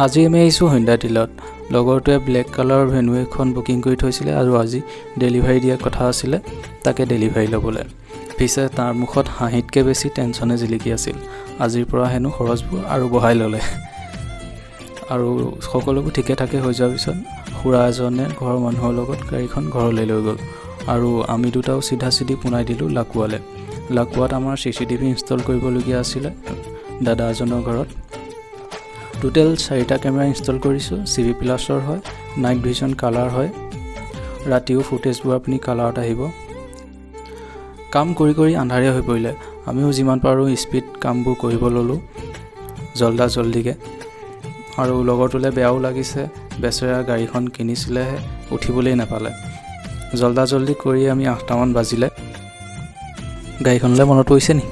আজি আমি আহিছোঁ হুণ্ডাই ডিলাৰত। লগৰটোৱে ব্লেক কালাৰৰ ভেনু এখন বুকিং কৰি থৈছিলে আৰু আজি ডেলিভাৰী দিয়াৰ কথা আছিলে, তাকে ডেলিভাৰী ল'বলৈ। পিছে তাৰ মুখত হাঁহিতকৈ বেছি টেনশ্যনে জিলিকি আছিল। আজিৰ পৰা হেনো খৰচবোৰ আৰু বঢ়াই ল'লে। আৰু সকলোবোৰ ঠিকে ঠাকে হৈ যোৱাৰ পিছত খুৰা এজনে ঘৰৰ মানুহৰ লগত গাড়ীখন ঘৰলৈ লৈ গ'ল আৰু আমি দুটাও চিধা চিধি পোনাই দিলোঁ লাকুৱালৈ। লাকুৱাত আমাৰ চিচিটিভি ইনষ্টল কৰিবলগীয়া আছিলে দাদা এজনৰ ঘৰত। টোটেল চাৰিটা কেমেৰা ইনষ্টল কৰিছোঁ। চিভি প্লাছৰ হয়, নাইট ভিজন কালাৰ হয়, ৰাতিও ফুটেজবোৰ আপুনি কালাৰত আহিব। কাম কৰি কৰি আন্ধাৰে হৈ পৰিলে। আমিও যিমান পাৰোঁ স্পীড কামবোৰ কৰিব ল'লোঁ জল্দা জল্দিকৈ। আৰু লগৰটোলৈ বেয়াও লাগিছে, বেচেৰা গাড়ীখন কিনিছিলেহে, উঠিবলৈই নাপালে। জল্দা জল্দি কৰি আমি 8টামান বাজিলে। গাড়ীখনলৈ মনত পৰিছে নি?